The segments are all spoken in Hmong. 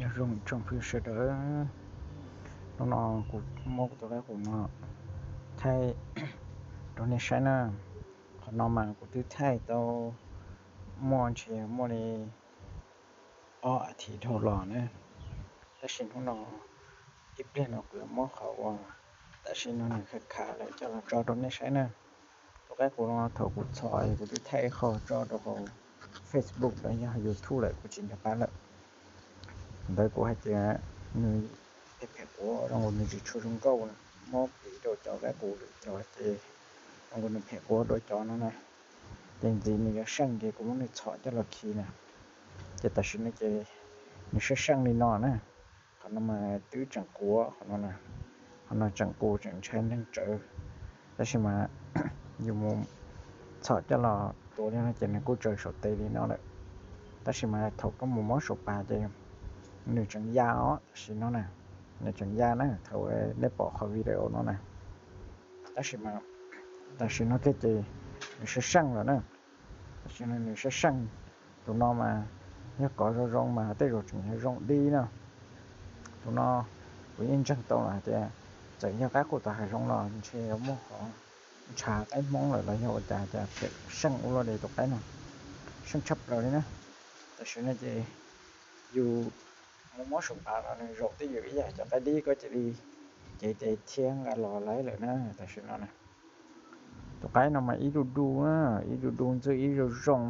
Nyob zoo tsoom phooj ywg sawv daws, hnub no kuv muab kuv tus qaib qus no thaij rau nej saib na. Qhov no mas kuv twb thaij tau muaj ntshe muaj li ob athiv dhau los na, tab sis hnub no ib pliag no kuv yuav muab qhov uas tam sim no nws khav khav lawm coj los tso rau nej saib na. Tus qaib qus no thaum kuv txhom kuv twb thaij ib qho tso rau hauv Facebook los yog YouTube lawm kuv tsis nco qab lawm. Ntawd kuv hais tias nws phem phem quav, zoo nkaus nws tsis tshua zoo nkauj, muab piv rau cov qaib qus lwm cov ces zoo nkaus nws phem quav dua cov no na. Ces ntxiv nws yuav seej ces kuv muab nws txhom coj los khi na. Ces tam sim no ces nws seej seej li no na. Qhov no mas twb tseem quav, qhov no, qhov no tseem qus tseem ntshai neeg tsawv, tab sis mas yus mus txhom coj los tua li no ces nws kuj tsawv saum tes li no lawm. Tab sis mas thaum koj mus mob saum pas ces nws tseem ya os, tam sim no na, nws tseem ya na, thaum nej pom qhov video no na. Tab sis mas tam sim no kiag ces nws seej seej lawm na. Tam sim no nws seej seej. Tus no mas yog kov zoo zoo mas tej zaum tseem yog zoo dib na. Tus no kuv yeej ntseeg tau lawm hais tias txawm yog qaib qus tom hav zoov los ntshe yuav muaj qhov ntshav qaib Hmoob lawm los yog ua cas cas phem seej ua luaj li tus qaib no, seej tshaj plaws li na. Tam sim no ces yus mus mob saum pas los nws zaum twj ywm ib yam cov qaib dib koj cia li cev tes thiab nqa los laib lawm na. Tam sim no na, tus qaib no mas ib du du na, ib du du ntxwj ib zoo zoo,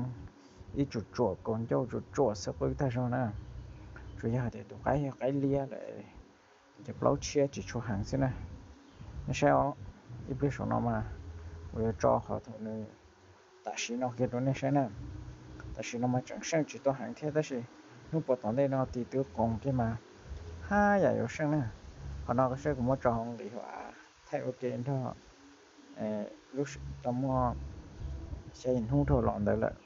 ib tsuam tsuam kaus ncauj tsuam tsuam xwb qwb tag zog na. Tsuas yog hais tias tus qaib yog qaib liab lawm, cov plaub tshiab tsis tshua heev xwb na. Nej saib os, ib pliag saum no mas kuv yuav tso qhov thaum nws tam sim no kiag rau nej saib na. Tam sim no mas tseem seej tsis tau heev thiab tab sis hnub puas tom ntej no tis twb qoos kiag mas haj yam yuav seej na. Qhov no koj saib kuv muab tso hauv nqis hauv av thaij ua ke nrog lub tau muaj xya yim hnub dhau los ntawd lawm.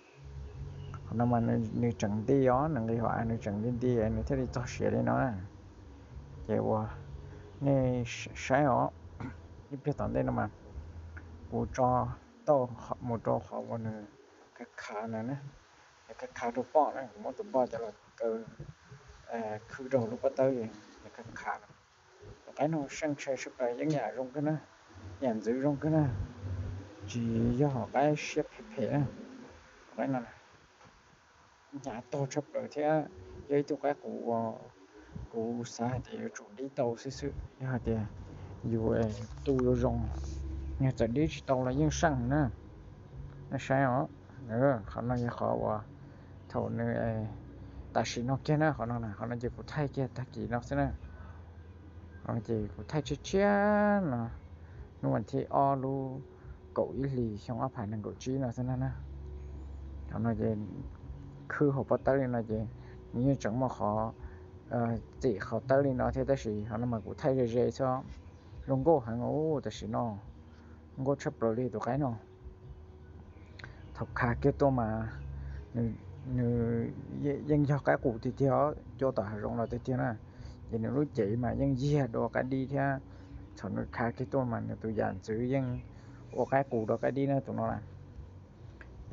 Qhov no mas nws tseem nti os, nws nqis hauv av nws tseem nti nti nws thiaj li txog siav li no na. Ces uas nej saib os, ib pliag tom ntej no mas kuv tso tau mus rau qhov uas nws khav khav na, nws khav khav rau poj na, kuv muab tus poj coj los kaw khwb rau lub pob tawb, nws khav khav no. Tus qaib no seej tshaj plaws, yeeb yam zoo kawg na, yam ntxwv zoo kawg na, tsis yog hom qaib siab phem phem na. Tus qaib no hnyav tog tshaj plaws thiab yog ib tug qaib qus uas kuv xav hais tias yuav tsum dib tau xwb xwb, yog hais tias yus tu zoo zoo, yog txawm dib tsis tau los yeej seej na. Nej saib os, qhov no yog qhov uas thaum nws tam sim no kiag na, qhov no qhov no ces kuv thaij kiag tag kis no xwb na. Qhov no ces kuv thaij tshiab tshiab no, hnub vas thib ob lub kaum ib hlis xyoo ob phav nees nkaum tsib no xwb na. Qhov no ces khwb hauv pob tawb li no ces nws yeej tseem muaj qhov txim qhov tawb li no thiab tab sis qhov no mas kuv thaij ze ze xwb. Zoo nkauj heev os tam sim no, nkauj tshaj plaws li tus qaib no. Thaum khav kiag tuaj mas nws yeej yog qaib qus tiag tiag os, cua tom hav zoov los tiag tiag na. Ces nws lub cev mas yeej yiag dua qaib dib thiab. Thaum nws khav kiag tuaj mas nws tus yam ntxwv yeej ua qaib qus dua qaib dib na tus no na.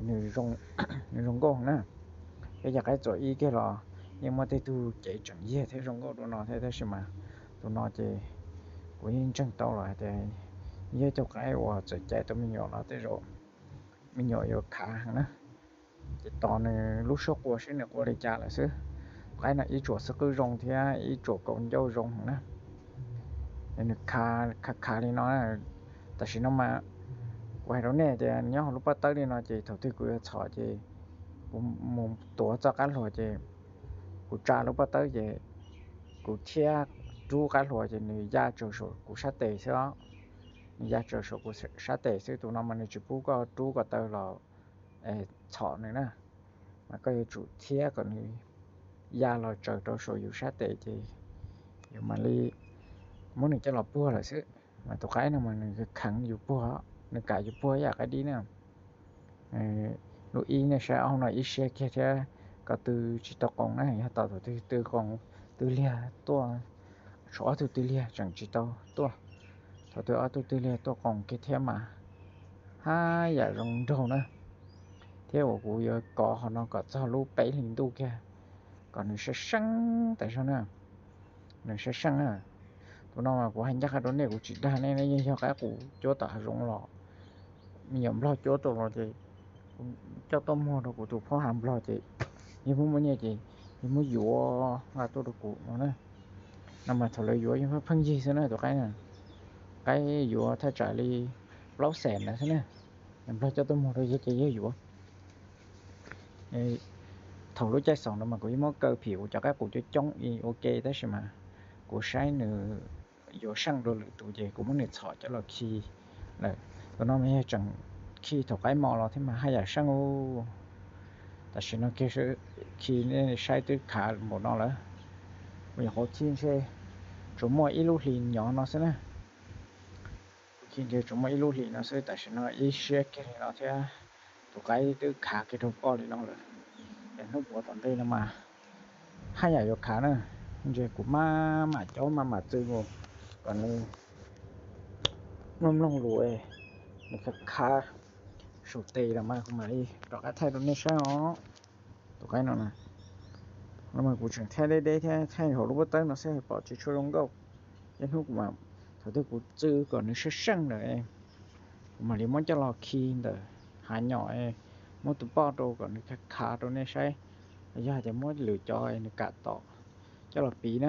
Nws zoo nkauj na. Peb cov qaib txuas ib kiag los yeej muaj tej tug cev tseem yiag thiab zoo nkauj dua no thiab tab sis mas tus no ces kuv yeej ntseeg tau lawm hais tias yog ib tug qaib uas txawm cais tau me nyuam los tej zaum me nyuam yuav khav heev na. Ces tos nws lub suab qua seb nws qua li cas lawm xwb. Qaib no ib tsuam xwb qwb zoo thiab ib tsuam kaus ncauj zoo heev na. Nws khav khav li no. Tam sim no mas kuv hais rau nej tias nyob hauv lub pob tawb li no ces thaum twg kuv yuav txhom ces kuv mus tuav txoj qab hlua ces kuv tsa lub pob tawb ces kuv thiab rub qab hlua ces nws ya tsaws saum kuv sab tes xwb os. Nws ya tsaws saum kuv sab tes xwb, tus no mas nws tsis pub koj rub ko taw los txhom nws na, mas koj yuav tsum thiab kom nws ya los tsaws rau saum yus sab tes ces yus mam li muab nws coj los puag lawm xwb. Mas tus qaib no mas nws kheev yus puag, nws kam yus puag ib yam qaib dib na. Lub ib nej saib ob no ib siab kiag thiab, ko tw tsis tau qoos na, yog tau thaum twg tw qoos, tw liag tuaj, tshuav ob tug tw liag tseem tsis tau tuaj. Thaum twg ob tug tw liag tuaj qoos kiag thiab mas haj yam zoo nraug na. Thiab uas kuv yuav kov qhov no kom txog lub peb hlis ntuj kiag, kom nws seej seej tas zog na, nws seej seej na. Tus no mas kuv hais ncaj qha rau nej, kuv tsis dag nej, yeej yog qaib qus cuab tom hav zoov los, me nyuam nplog cuab tau los ces coj tuaj muag rau kuv tus phauj hav nplog ces yeej muab muab nyiaj ces yeej muab yuav nqa tuaj rau kuv no na. No mas thaum lawv yuav yeej pheej yig xwb na tus qaib na, qaib yuav thaj tsam li plaub xees ntawd xwb na. Nplog coj tuaj muag rau yawg ces yawg yuav. Thaum lub caij xaus no mas kuv yeej muab kaw phim kuv cov qaib qus coob coob ua ke tab sis mas kuv saib nws yuav seej dua lwm tus ces kuv muab nws txhom coj los khi lawm. Tus no mas yog tseem khi thaum qaib mos los thiab mas haj yam seej u. Tam sim no kiag khi nej saib twb khav npaum no lawm. Kuv nyuam qhuav khi ntshe tsuas muaj ib lub hlis nyov no xwb na. Kuv khi ntshe tsuas muaj ib lub hlis no xwb, tam sim no ib siab kiag li no thiab tus qaib twb khav kiag rau poj li no lawm. Es hnub puav tom ntej no mas haj yam yuav khav na. Ntshe kuv maj mam coj maj mam txwv mus kom nws mloog mloog lus, nws khav khav saum tes los mas kuv mam li rov qab thaij rau nej saib os. Tus qaib no na, no mas kuv tseem thaij deb deb thiab thaij hauv lub pob tawb no xwb pom tsis tshua zoo nkauj. Ib hnub kuv mam, thaum twg kuv txwv kom nws seej seej lawm, kuv mam li muab coj los khi ntawm hav nyom, muab tus poj rau kom nws khav khav rau nej saib. Yog hais tias muab lwm cov nws kam tom coj los piv na.